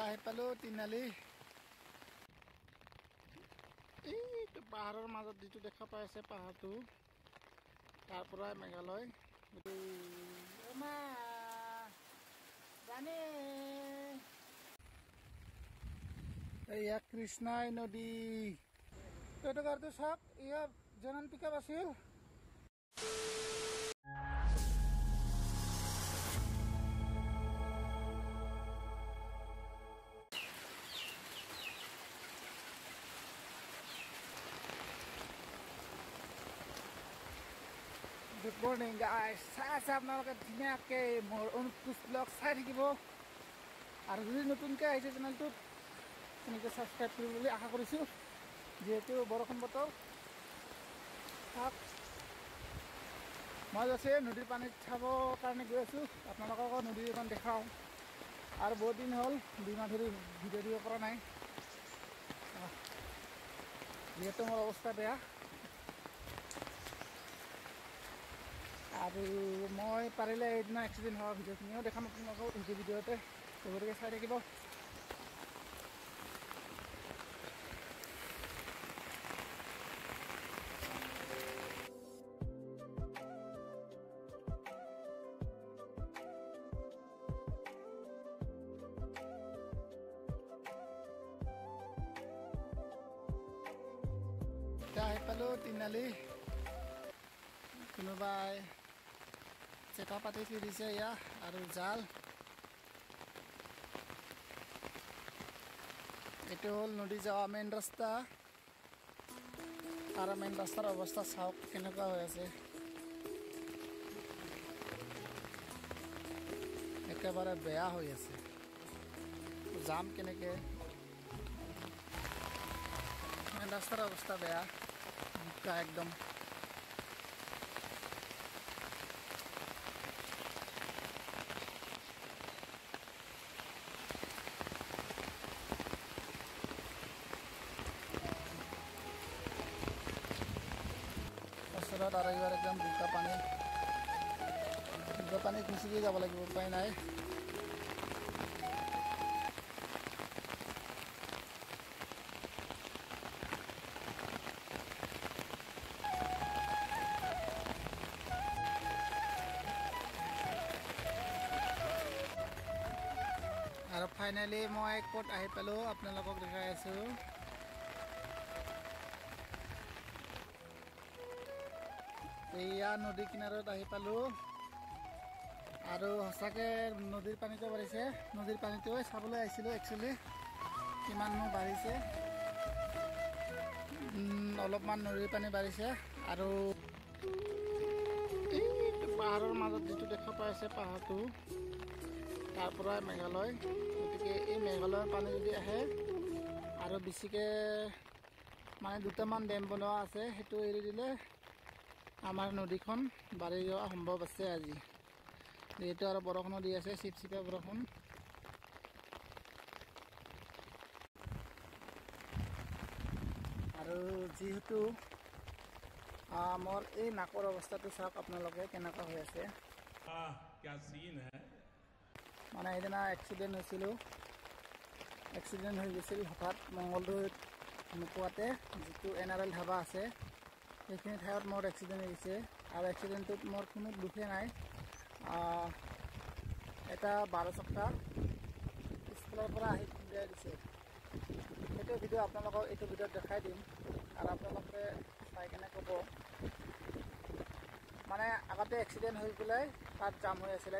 আহি পালোঁ তিনিআলি। এইটো পাহাৰৰ মাজত যিটো দেখা পাই আছে পাহাৰটো, তাৰ পৰাই মেঘালয়। এয়া কৃষ্ণাই নদী। এইটো গাড়ীটো চাওক, এয়া জেনান পিক আপ আছিল। গুড মৰ্ণিং গাইজ, চাই আছে আপোনালোকে ধুনীয়াকৈ মোৰ অনুপ ব্লগ চাই থাকিব। আৰু যদি নতুনকৈ আহিছে চেনেলটোত, তেনেকৈ ছাবস্ক্ৰাইব কৰিব বুলি আশা কৰিছোঁ। যিহেতু বৰষুণ বতৰ, চাওক মই গৈছোঁ নদীৰ পানীত চাবৰ কাৰণে গৈ আছোঁ। আপোনালোককো নদী এখন দেখাওঁ। আৰু বহুত দিন হ'ল 2 মাহ ধৰি ভিডিঅ' দিব পৰা নাই, যিহেতু মোৰ অৱস্থা বেয়া। আৰু মই পাৰিলে এইদিনা এক্সিডেণ্ট হোৱা ভিডিঅ'খিনিও দেখাম আপোনালোকক এইটো ভিডিঅ'তে, গতিকে চাই থাকিব। এতিয়া আহি পালোঁ তিনিআলি। কোনোবাই চেকা পাতি থৈ দিছে এয়া, আৰু জাল। এইটো হ'ল নদী যোৱা মেইন ৰাস্তা। আৰু মেইন ৰাস্তাৰ অৱস্থা চাওক কেনেকুৱা হৈ আছে, একেবাৰে বেয়া হৈ আছে। যাম কেনেকৈ? মেইন ৰাস্তাৰ অৱস্থা বেয়া, বোকা একদম। ওচৰত আৰু এইবাৰ একদম বোকা পানী, বোকা পানী খুচৰি যাব লাগিব, উপায় নাই। আৰু ফাইনেলি মই ক'ত আহি পালোঁ আপোনালোকক দেখাই আছোঁ। এয়া নদী কিনাৰত আহি পালোঁ। আৰু সঁচাকৈ নদীৰ পানীটো বাঢ়িছে। নদীৰ পানীটো চাবলৈ আহিছিলোঁ একচুৱেলি কিমাননো বাঢ়িছে। অলপমান নদীৰ পানী বাঢ়িছে। আৰু এইটো পাহাৰৰ মাজত যিটো দেখা পাই আছে পাহাৰটো, তাৰ পৰাই মেঘালয়। গতিকে এই মেঘালয়ৰ পানী যদি আহে আৰু বেছিকৈ, মানে দুটামান ডেম বনোৱা আছে, সেইটো এৰি দিলে আমাৰ নদীখন বাঢ়ি যোৱা সম্ভৱ আছে আজি। যিহেতু আৰু বৰষুণো দি আছে, চিপচিপা বৰষুণ। আৰু যিহেতু মোৰ এই নাকৰ অৱস্থাটো চাওক আপোনালোকে কেনেকুৱা হৈ আছে। মানে সেইদিনা এক্সিডেণ্ট হৈছিলোঁ, এক্সিডেণ্ট হৈ গৈছিল হঠাৎ মংগলদৈত নোপোৱাতে, যিটো NRL dhaba আছে সেইখিনি ঠাইত মোৰ এক্সিডেণ্ট হৈ গৈছে। আৰু এক্সিডেণ্টটোত মোৰ কোনো দুখেই নাই। এটা 12 চকা স্কুলৰ পৰা আহি খুন্দিয়াই দিছে। সেইটো ভিডিঅ' আপোনালোকক এইটো ভিডিঅ'ত দেখাই দিম, আৰু আপোনালোকে চাই কেনে ক'ব। মানে আগতে এক্সিডেণ্ট হৈ পেলাই তাত জাম হৈ আছিলে,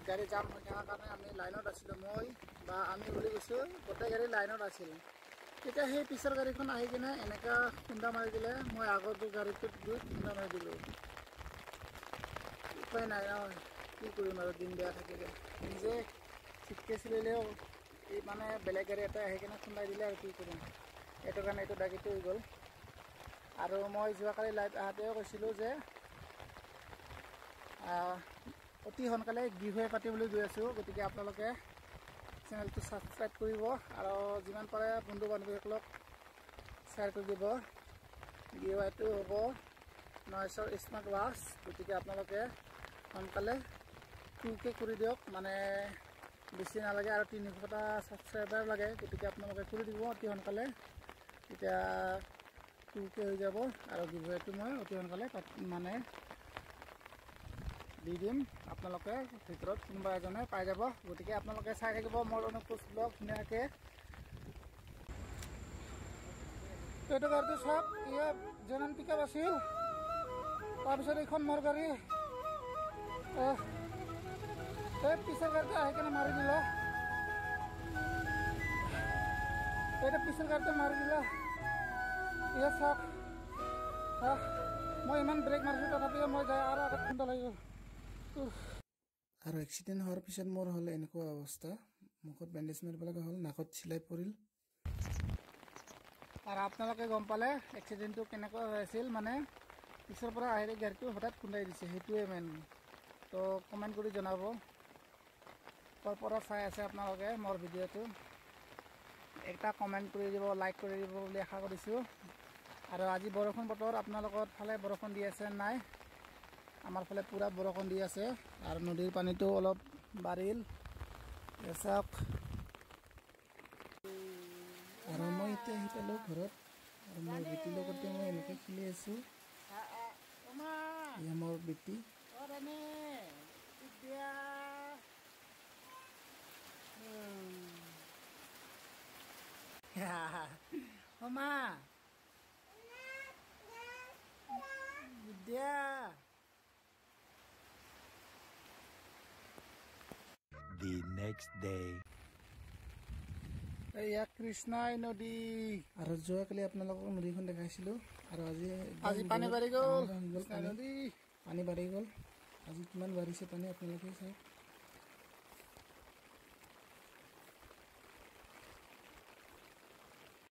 গাড়ী জাম হৈ থকাৰ কাৰণে আমি লাইনত আছিলোঁ, মই বা আমি বুলি কৈছোঁ, গোটেই গাড়ী লাইনত আছিল। তেতিয়া সেই পিছৰ গাড়ীখন আহি কিনে এনেকুৱা খুন্দা মাৰি দিলে, মই আগৰটো গাড়ীটোত গৈ খুন্দা মাৰি দিলোঁ। উপায় নাই নহয়, কি কৰিম আৰু, দিন বেয়া থাকিলে নিজে ঠিককৈ চলিলেও এই মানে বেলেগ গাড়ী এটাই আহি কিনে খুন্দাই দিলে আৰু কি কৰিম। এইটো কাৰণে এইটো দাগিটো হৈ গ'ল। আৰু মই যোৱাকালি লাইভ আহাতেও কৈছিলোঁ যে অতি সোনকালে গিভৱে পাতিবলৈ গৈ আছোঁ, গতিকে আপোনালোকে চেনেলটো ছাবস্ক্ৰাইব কৰিব আৰু যিমান পাৰে বন্ধু বান্ধৱীসকলক শ্বেয়াৰ কৰি দিব। গিভৱেটো হ'ব নইছৰ স্মাৰ্ট ৱাচ, গতিকে আপোনালোকে সোনকালে 2K কৰি দিয়ক, মানে বেছি নালাগে আৰু 300টা ছাবস্ক্ৰাইবাৰ লাগে। গতিকে আপোনালোকে কৰি দিব অতি সোনকালে, তেতিয়া 2K হৈ যাব আৰু গিভৱেটো মই অতি সোনকালে মানে দি দিম। আপোনালোকে ভিতৰত কোনোবা এজনে পাই যাব। গতিকে আপোনালোকে চাই থাকিব মোৰ অনুপ কোচ ব্লগ ধুনীয়াকৈ। এইটো গাড়ীটো চাওক, ইয়াত জেনেৰেল পিক আপ আছিল, তাৰপিছত এইখন মোৰ গাড়ী। এই পিছৰ গাড়ীটো আহি কেনে মাৰি দিলে, এইটো পিছৰ গাড়ীটো মাৰি দিলে। ইয়াত চাওক, মই ইমান ব্ৰেক মাৰিছোঁ তথাপিও মই যাই আৰু আগত খুন্দা লাগি গ'ল। আৰু এক্সিডেণ্ট হোৱাৰ পিছত মোৰ হ'ল এনেকুৱা অৱস্থা, মুখত বেণ্ডেজ মাৰিব লগা হ'ল, নাকত চিলাই পৰিল। আৰু আপোনালোকে গম পালে এক্সিডেণ্টটো কেনেকুৱা হৈ আছিল, মানে পিছৰ পৰা আহি গাড়ীটো হঠাৎ খুন্দাই দিছে, সেইটোৱে মেইন। তো কমেণ্ট কৰি জনাব ক'ৰ পৰা চাই আছে আপোনালোকে মোৰ ভিডিঅ'টো, এটা কমেণ্ট কৰি দিব, লাইক কৰি দিব বুলি আশা কৰিছোঁ। আৰু আজি বৰষুণ বতৰ, আপোনালোকৰ ফালে বৰষুণ দি আছে নাই? আমাৰ ফালে পূৰা বৰষুণ দি আছে আৰু নদীৰ পানীটো অলপ বাঢ়িল। চাওক, আৰু মই এতিয়া আহি পালোঁ ঘৰত আৰু মোৰ বেটীৰ লগতে মই এনেকৈ খেলি আছোঁ। এয়া মোৰ বেটী। The next day. এয়া কৃষ্ণাই নদী। আৰু যোৱাকালি আপোনালোকক নদীখন দেখাইছিলোঁ আৰু আজি আজি পানী বাঢ়ি গ'ল, নদী পানী বাঢ়ি গ'ল। আজি কিমান বাঢ়িছে পানী আপোনালোকে চাওক।